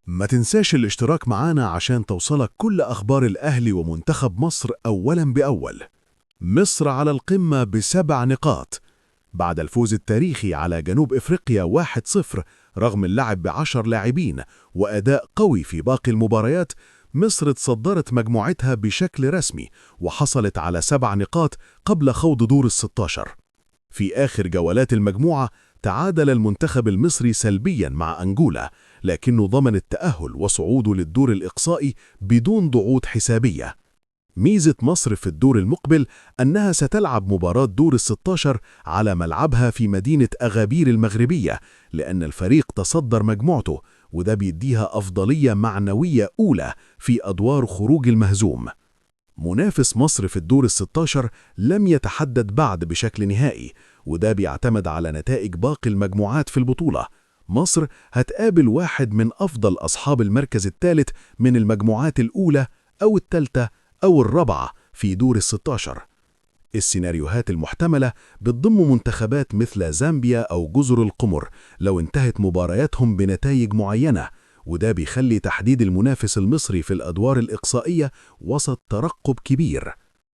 ما تنساش الاشتراك معانا عشان توصلك كل أخبار الأهلي ومنتخب مصر أولا بأول. مصر على القمة ب7 نقاط بعد الفوز التاريخي على جنوب إفريقيا 1-0 رغم اللعب ب10 لاعبين وأداء قوي في باقي المباريات. مصر تصدرت مجموعتها بشكل رسمي وحصلت على 7 نقاط قبل خوض دور ال16. في آخر جولات المجموعة تعادل المنتخب المصري سلبيا مع أنجولا، لكنه ضمن التأهل وصعوده للدور الإقصائي بدون ضغوط حسابية. ميزة مصر في الدور المقبل أنها ستلعب مباراة دور ال16 على ملعبها في مدينة أغابير المغربية، لأن الفريق تصدر مجموعته، وده بيديها أفضلية معنوية أولى في أدوار خروج المهزوم. منافس مصر في الدور ال16 لم يتحدد بعد بشكل نهائي، وده بيعتمد على نتائج باقي المجموعات في البطولة. مصر هتقابل واحد من أفضل أصحاب المركز الثالث من المجموعات الأولى أو الثالثة أو الرابعة في دور ال16. السيناريوهات المحتملة بتضم منتخبات مثل زامبيا أو جزر القمر لو انتهت مبارياتهم بنتائج معينة، وده بيخلي تحديد المنافس المصري في الأدوار الإقصائية وسط ترقب كبير.